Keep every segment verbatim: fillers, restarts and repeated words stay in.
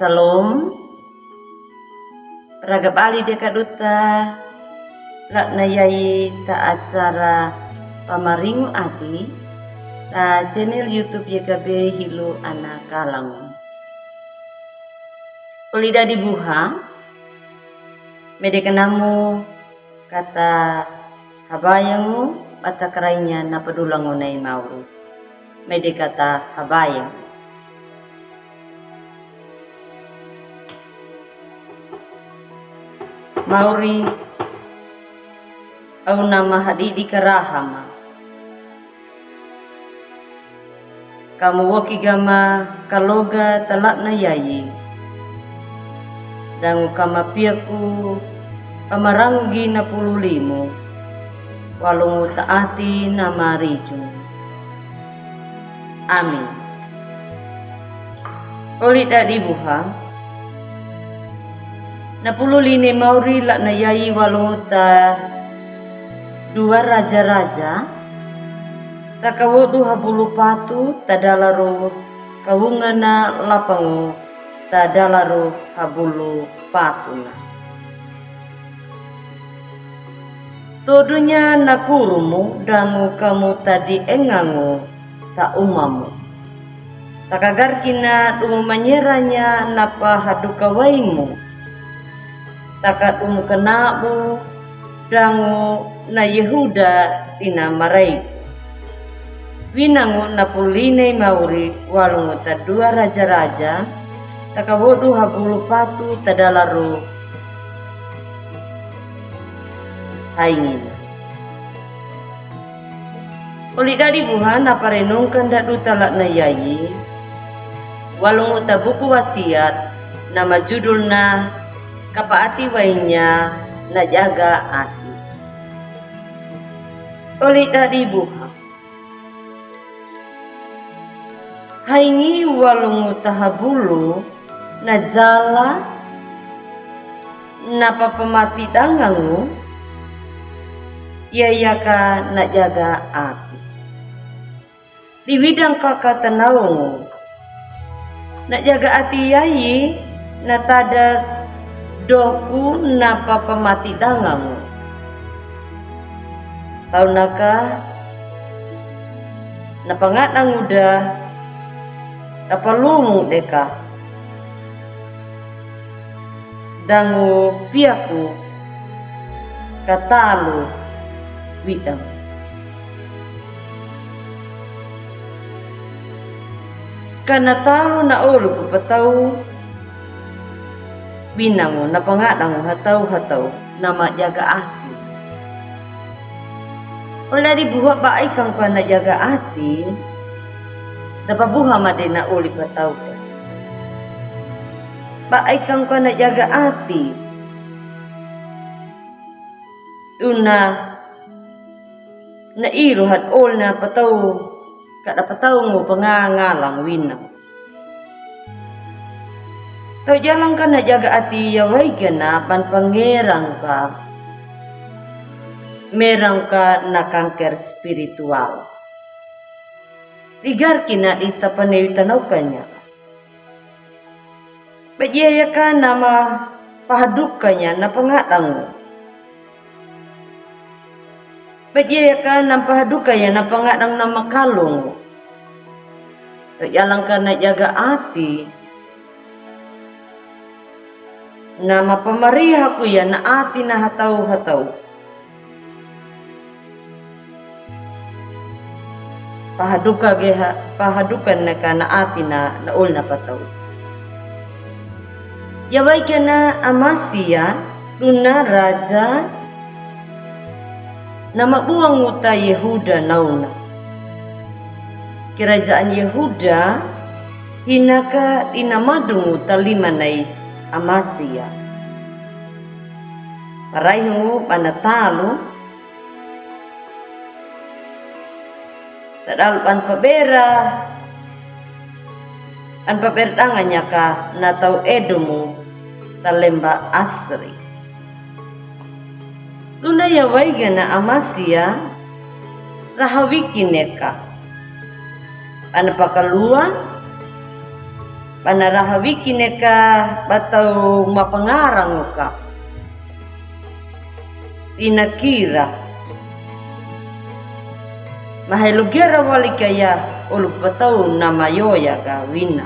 Salom. Raga bali de ka duta la'na yayi ta acara Pamaringu Ati ta channel YouTube Y K B Hilu Ana Kalangu. Oli dadi buha, mede kanamu kata habayangu bata karainya na padulango nai mauri. Mede kata habayangu. Mauri, au nama hadidi karahama. Kamu woki gama kaloga ta la'na yayi. Dangu kama piaku pamarangu gi na pulu limu. Walungu ta ati na marijung. Amin. Oli dadi buha. Na pulu line mauri la'na yayi walungu ta dua raja-raja, ta kawodu habulu patu ta dalaru kawungana lapangu ta dalaru habulu patuna. Todunya na kurumu dangu kamu tadi engangu ta umamu. Ta kagarkina dumu manyeranya na pahaduka waimu. Ta kadumu kanabu dangu na Yehuda dina maraiku. Winangu na pulu line mauri walungu ta dua raja-raja, ta kawodu habulu patu ta dalaru haingina. Oli dadi buha na parenungkan dadu ta la'na yayi. Walungu ta buku wasiat na majudulna Kapaati Wainya na Jaga Ati. Oli dadi buha. Haingi walungu ta habulu na jala na papamati dangangu, yayaka na jaga ati. Di widang kaka tanaungu. Na jaga ati yayi na tada doku na papamati dangangu. Taunaka na pangadangu da, na palumung deka. Dangu piaku katalu widang. Ka na talu na oluku patau, winangu na pangadangu hatau-hatau na majaga ati. Oli dadi buha ba ai kangka na jaga ati, da pabuha made na oli patau ka. Ba ai kangka na jaga ati. Duna na iru hat oli na patau, kada pataungu pangangalang winang. Tau jalangka na jaga ati ya waigana ban pangerangka. Merangka na kanker spiritual. Digarkina di tapanewi tanaukanya. Bajayaka na mapahadukanya na pangadangu. Bajayaka na pahadukanya na pangadang na makalungu. Tau jalangka na jaga ati. Na mapamarihaku ya na ati na hatau-hatau. Pahaduka geha, pahaduka neka na ati na, na oli na patau. Ya waigana Amasia, duna raja, na mabuangu ta Yehuda nauna. Kerajaan Yehuda, hinaka dina madungu ta lima nai Amasia. Paraihungu bana talu, tadal ban pabera, ban pabera danganyaka na tau Edomu ta lemba Asri. Duna ya waigana Amasia, rahawikineka. Bana pakalua, Ba na raha wikine ka ba tau mapangarango ka. Ina kira. Mahe lugera wali ka ya oluk ba tau na mayoya ka wina.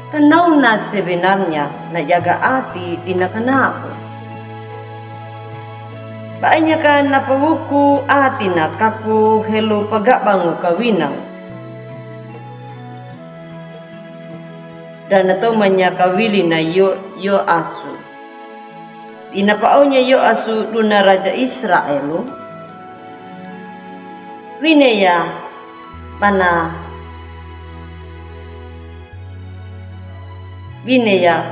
Tanauna sebenarnya na jaga ati ina kanaku. Ba anya ka na pawuku ati na kaku helu pagabango ka winang. Dana tau manya ka wili na yo, yo asu. Ina pa aunya yo asu duna raja Israelu. Wine ya, mana. Wine ya.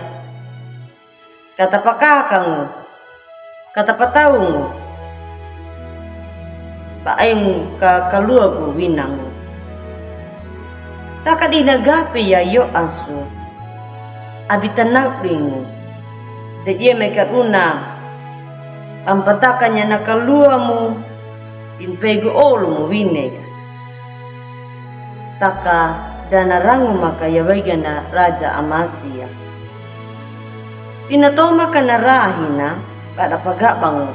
Kata pakakango. Kata pataungo. Ba aingo ka kaluaku winango. Taka dina gape ya yo asu. Abi tanau dingo. De ye me kaduna. Ampatakanya na kaluamu. Impego olumu wine ya. Taka dana rangu maka ya waigana raja Amasia. Ina toma ka na rahina kada pagabango.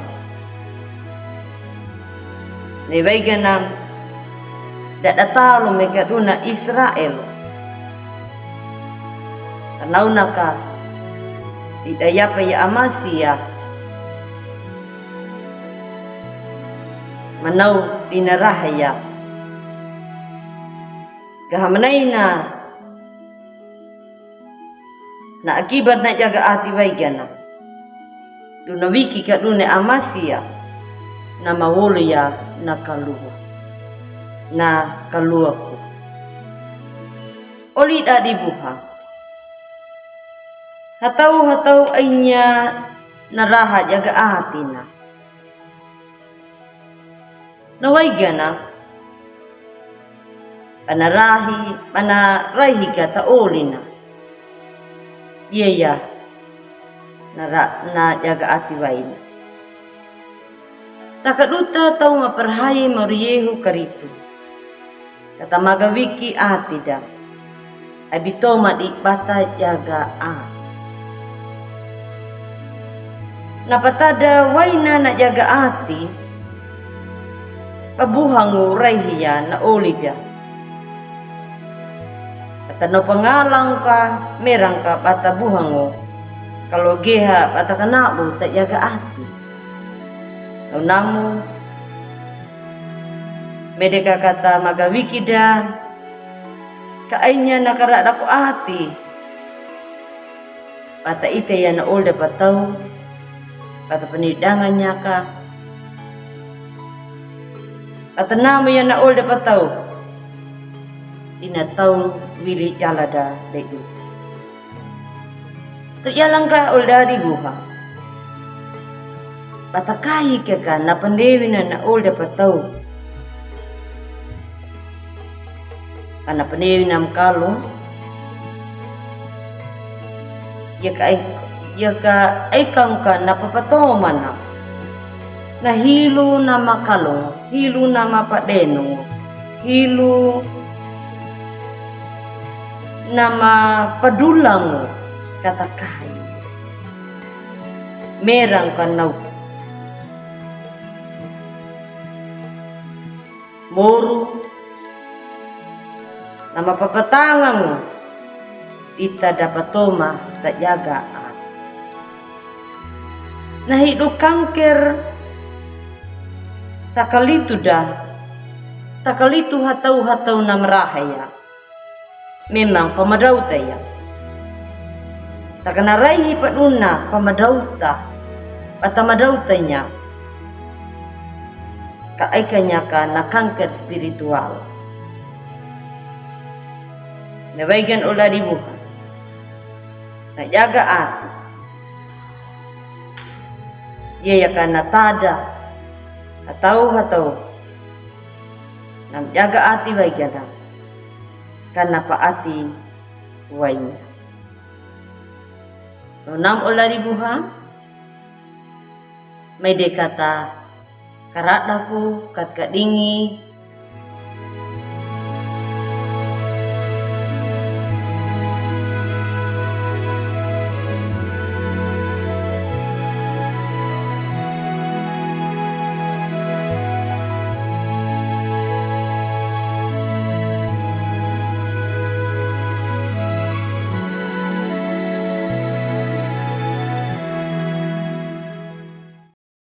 Ne waigana dada talu me kaduna Israel. Tanauna ka ida yapa ya Amasia. Manau dina raha ya. Gaha manaina. Na akibat na jaga ati waigana. Duna wiki kaduna Amasia. Na mawolo ya na kalua. Na kaluaku. Oli dadi buha. Hatau hatau ainya na raha jaga ati na. Na waigana. Ba na rahi, ba na rahi kata oli na. Iya ya. Na ra, na jaga ati waina. Taka duta tau maparhai mauri yehu karitu. Kata maga wiki ati da. Abi toma di bata jaga ati. Na patada waina na jaga ati. Ba buhango raihiya na oli da. Bata no pangalang ka merang ka bata buhango. Kalo geha bata kanabu ta jaga ati. Namu. Mede ka kata maga wiki da. Ka ainya na karada ko ati. Bata ite ya na oli da patau. Bata panidanganya ka. Bata namu ya na oli da patau. Ina tau wili jala da de. Tu jala nga oli da di buha. Bata kahi keka na pandewi na na oli da patau. Ba na pandewi na makalu. Yaka ai, yaka ai kangka na papatoma na. Na hilu na makalu, hilu na mapadenu, hilu na mapadulang kata kahi. Merang ka nau. Moru na mapapatangan ita dapatoma ta jaga ati. Na hidu kangker takalitu da, takalitu hatau-hatau na maraha ya. Memang pamadauta ya. Taka na raihi paduna pamadauta. Bata madauta nya. Ka aikanya ka na kangker spiritual. Na waigan ola di buha. Na jaga ati. Iya ya ka na tada. Hatau-hatau. Na jaga ati waigan na. Ka na pa ati wainya. Nonam ola di buha. Mai de kata karadaku kat kadingi.